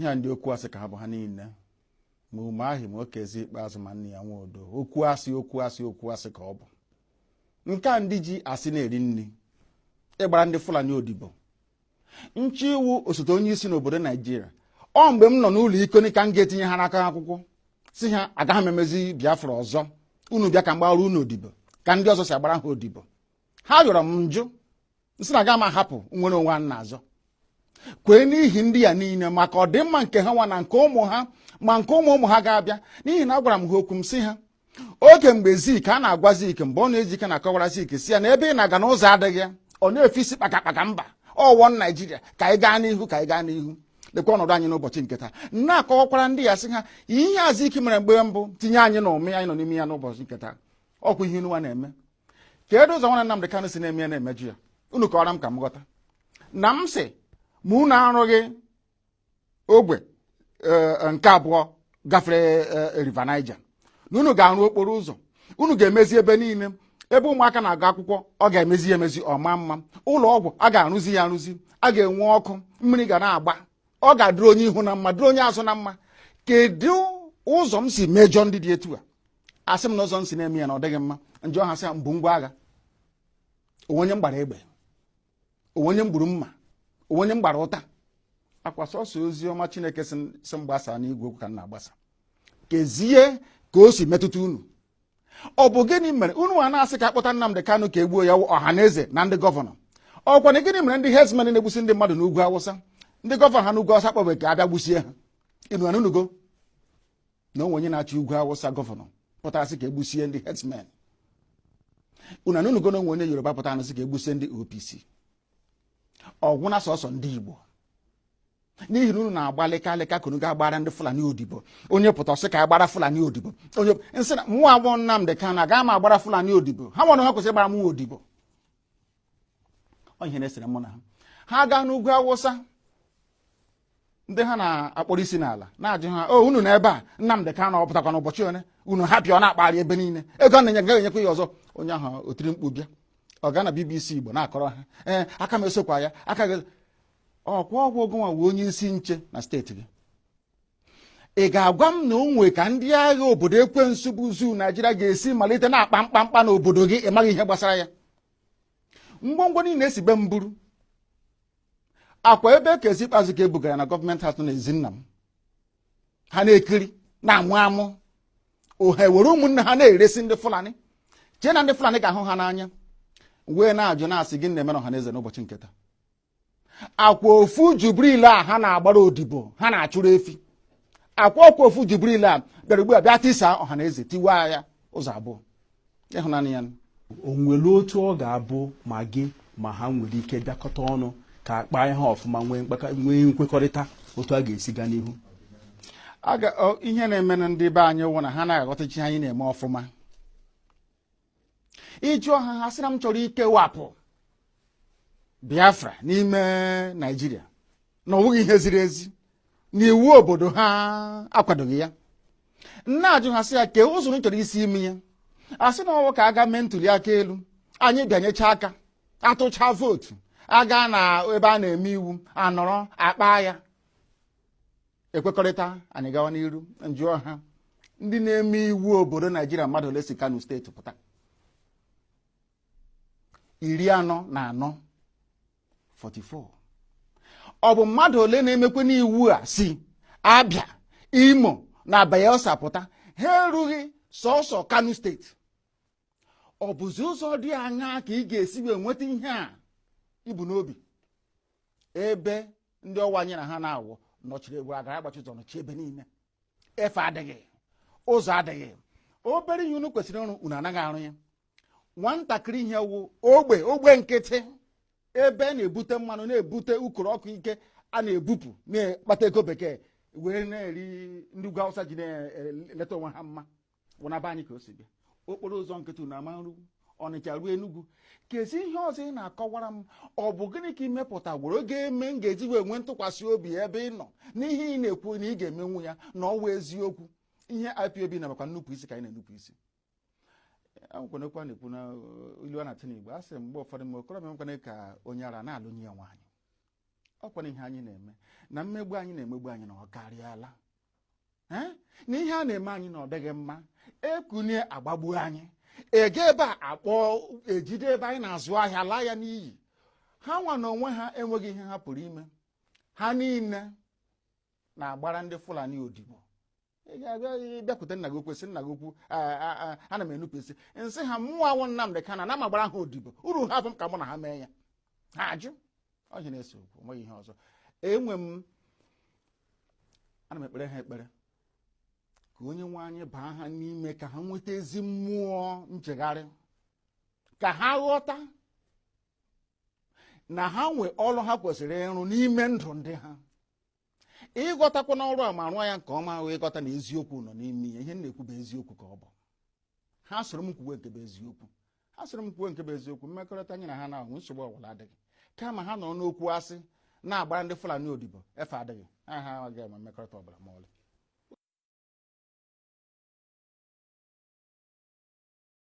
Ihe a ndị okwu asị ka ha bụ ha niile, ma Umahi, ma Okezie Ikpeazụ, ma Nnia Nwodo. Okwu asị, okwu asị, okwu asị ka ọ bụ. Nke a ndị ji asị na-eri nri, ịgbara ndị Fulani odibo, nchi iwu osote onye isi n'obodo Naijiria. Ọ mgbe m nọ n'ụlọ ikoni ka m ga-etinye ha n'aka akwụkwọ, si ha agaghị m emezi Biafra ọzọ. Unu bịa ka m gbara unu odibo ka ndị ọzọ si agbara ha odibo. Ha rịọrọ m njụ, nsị na aga m ahapụ nwere onwe a na-azọ kwee n'ihi ndị ya niile, maka ọdịmma nke ha nwa na nke ụmụ ha, ma nke ụmụ ụmụ ha ga-abịa. N'ihi na agwara m ha okwu, m sị ha oge mgbe Zik a na-agwa Zik, mgbe ọ na-eji ike na-akọwara Zik, si ya na ebe ị na-aga n'ụzọ adịghị ya, ọ na-efe isi kpakakpaka, mba ọwọ Naijiria, ka anyị gaa n'ihu, ka anyị gaa n'ihu. Lekwa ọnọdụ anyị n'ụbọchị nke taa. Na-akọwakwara ndị ya, sị ha ihe a Zik mere mgbe mbụ tinye anyị na ụmị anyị nọ n'ime ya n'ụbọchị nke taa. Ọkwa ihe unu na-eme. Kedu ụzọ nwanne Nnamdị Kanụ si na-eme ya na-emeju ya? Unu kọwara m ka m ghọta. Na m sị ma unu arụghị ogwe nke abụọ gafere River Niger, na unu ga-arụ okporo ụzọ, unu ga-emezi ebe niile ebe ụmụaka na-agụ akwụkwọ, ọ ga-emezi emezi ọma mma, ụlọ ọgwụ a ga-arụzi ya arụzi, a ga-enwe ọkụ, mmiri ga na-agba, ọ ga-adịrị onye ihu na mma, dịrị onye azụ na mma. Kedu ụzọ m si mejọ ndị dị etu a? Asị m na ụzọ m si na-eme ya na ọ dịghị mma. Njọ ha sị mbụ ngwa agha onwe onye m gbara egbe, onwe onye m gburu mma, onwe onye m gbara ụta. Akwa sọsọ ozi ọma Chineke si m gbasa n'igwe okwu ka m na-agbasa. Kezie ka o si metụta unu? Ọ bụ gịnị mere unu a na-asị ka akpọta Nnamdị Kanụ ka egbuo ya? Ọha na eze na ndị governor, ọkwa na gịnị mere ndị herdsmen na-egbusi ndị mmadụ n'ugwu Awụsa, ndị governor ha n'ugwu Awụsa kpọbe ka abịa gbusie ha? Inu anunugo na onwe onye na-achị ugwu Awụsa, governor, pụtara sị ka egbusie ndị herdsmen? Unu anunugo na onwe onye Yoruba pụtara sị ka egbusie ndị OPC? Ọgwụna sọsọ ndị Igbo, n'ihi na unu na-agba lịka ka unu ga-agbara ndị Fulani odibo. Onye pụta sị ka agbara Fulani odibo, onye nsị na mụ agbọ Nnamdị Kanụ agaghị m agbara Fulani odibo. Ha nwere ha kwesịrị ịgbara mụ odibo. Ọ ihe na-esere mụ na ha. Ha gaa n'ugwu Awụsa, ndị ha na-akpọrọ isi n'ala na-ajụ ha, o unu na ebe a Nnamdị Kanụ ọ pụtakwa n'ụbọchị one unu hapịa, ọ na-akpagharị ebe niile, ego a na-enye gaghị enyekwa ya ọzọ. Onye ahụ o tiri mkpu bịa, ọ gaa na BBC Igbo na-akọrọ ha, ee, aka m esokwa ya aka gị. Ọkwa ọgwụ ogonwa wee onye isi nche na steeti gị, ị ga-agwa m na o nwe ka ndị agha obodo ekwensu bụ zoo Naijiria ga-esi malite na-akpa mkpamkpa n'obodo gị, ị maghị ihe gbasara ya? Ngwongwo niile esi be m buru akwa ebe ka ezi ikpeazụ ka e bugara na government house na ezi nna m, ha na-ekiri na-amụ amụ ohe, were ụmụnne ha na-eresi ndị Fulani, chee na ndị Fulani ga-ahụ ha n'anya. Wee na-ajụ, na-asị gị na-eme ọha na eze n'ụbọchị nke taa, akwa ofu Jubril a ha na-agbara odibo, ha na-achụrụ efi, akwa ọkwa ofu Jubril a bịara ugbu a bịa tisa ọha na eze, tiwaa ya ụzọ abụọ. Ịhụnanya ya. O nwere otu ọ ga-abụ ma gị ma ha nwere ike bịakọta ọnụ ka akpa ihe ọfụma, nwee nkwekọrịta otu a ga-esi gaa n'ihu? Ihe na-eme na ndị be anyị wụ na ha anaghị aghọtachi ihe anyị na-eme ọfụma. Ịjụọ ha, ha sị na m chọrọ ikewapụ Biafra n'ime Naijiria, na ọ bụghị ihe ziri ezi, na iwu obodo ha akwadoghị ya. Nna, ajụ ha sị ya kee ụzọ unu chọrọ isi ime ya. A sị na ọwụ ka aga mee ntuli aka elu, anyị bịanyecha aka, atụcha vootu, aga na ebe a na-eme iwu, anọrọ akpa ya, ekwekọrịta, anyị gawa n'iru. Njụọ ha, ndị na-eme iwu obodo Naijiria, mmadụ ole si Kano Steeti pụta? 44, 44. Ọ bụ mmadụ ole na-emekwe n'iwu a si Abịa, Imo na Bayelsa pụta? Ha erughị sọsọ Kano Steeti. Ọ bụzi ụzọ dị aṅaa ka ị ga-esi wee nweta ihe a ibu n'obi, ebe ndị ọwa anyị na ha na-awụ nọchiri egwu agara agbachi ụzọ, nọchi ebe niile, efe adịghị, ụzọ adịghị, obere ihe unu kwesịrị ịrụ unu anaghị arụ ya? Nwatakịrị ihe wụ ogbe ogbe nkịtị ebe a na-ebute mmanụ, na-ebute ukoro ọkụ ike a na-ebupụ, na-akpata ego bekee wee na-eri, ndị ugwu Awụsa ji na-eleta onwe ha mma, wụnaba anyị ka o si bịa. Okporo ụzọ nkịtị na ama nru Ọnịcha ruo Enugwu. Kezi ihe ọzọ ị na-akọwara m? Ọ bụ gịnị ka ị mepụta were ga-eme m ga-eji wee nwee ntụkwasị obi ebe ị nọ n'ihe ị na-ekwu na ị ga-emenwu ya, na ọwụ eziokwu? Ihe IPOB na-amakwa nnupụ isi ka anyị na-enupụ isi. Akwụkwanekwa na-ekwu na ilu a na-atụ n'Igbo, a sị mgbe ụfọdụ ma okorobịa nkwana ka onye ara na-alụnye ya nwaanyị. Ọkwana ihe anyị na-eme na mmegbu anyị na-emegbu anyị na ọ karịala. Ee, na ihe a na-eme anyị na ọ dịghị mma. Ekunie agbagbuo anyị, ege ebe a akpọ ejide ebe anyị na-azụ ahịa laa ya n'iyi. Ha nwa na onwe ha enweghị ihe ha pụrụ ime. Ha niile na-agbara ndị Fulani odibo. Ị ga-abịa bịakwute nna gị okwu, sị nna gị okwu, ana m enupụ isi nsị ha. Mụnwa awụ Nnamdị Kanu na ama gbara ha odibo. Uru ha bụ m ka mụ na ha mee ya, ha ajụ. Ọhịa na-ese okwu, onweghị ihe ọzọ enwe m. Ana m ekpere ha ekpere ka onye nwe anyị baa ha n'ime, ka ha nweta ezi mmụọ nchegharị, ka ha ghọta na ha nwe ọrụ ha kwesịrị ịrụ n'ime ndụ ndị ha. Ịghọtakwa n'ọrụ a ma rụọ ya nke ọma, wee ịghọta na eziokwu nọ n'ime ya. Ihe m na-ekwu bụ eziokwu ka ọ bụ. Ha soro m kwuwe nke bụ eziokwu, ha soro m kwuwe nke bụ eziokwu. Mmekọrịta anyị na ha na-ahụ, nsogbu ọbụla adịghị. Kama ha nọ n'okwu asị na-agbara ndị Fulani odibo, efe adịghị. Ha ha agaghị enwe mmekọrịta ọbụla ma ọlị.